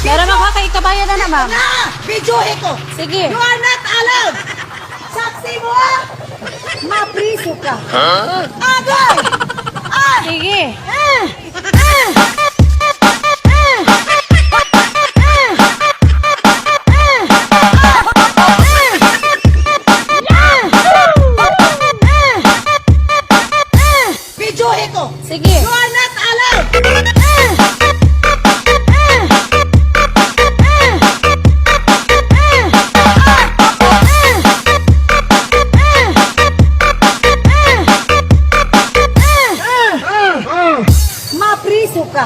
Pero makakay kabayan na na, ma'am. Na! Videohe ko! Sige. You are not allowed! Saksi mo ah! Mapriso ka! Agay! Ay! Sige. Eh! Eh! Eh! Eh! Eh! Eh! Eh! Videohe ko! Sige. You are not allowed! Eh! Eh! Eh! Eh! Eh! Eh! Eh! Eh! Mapriso ka!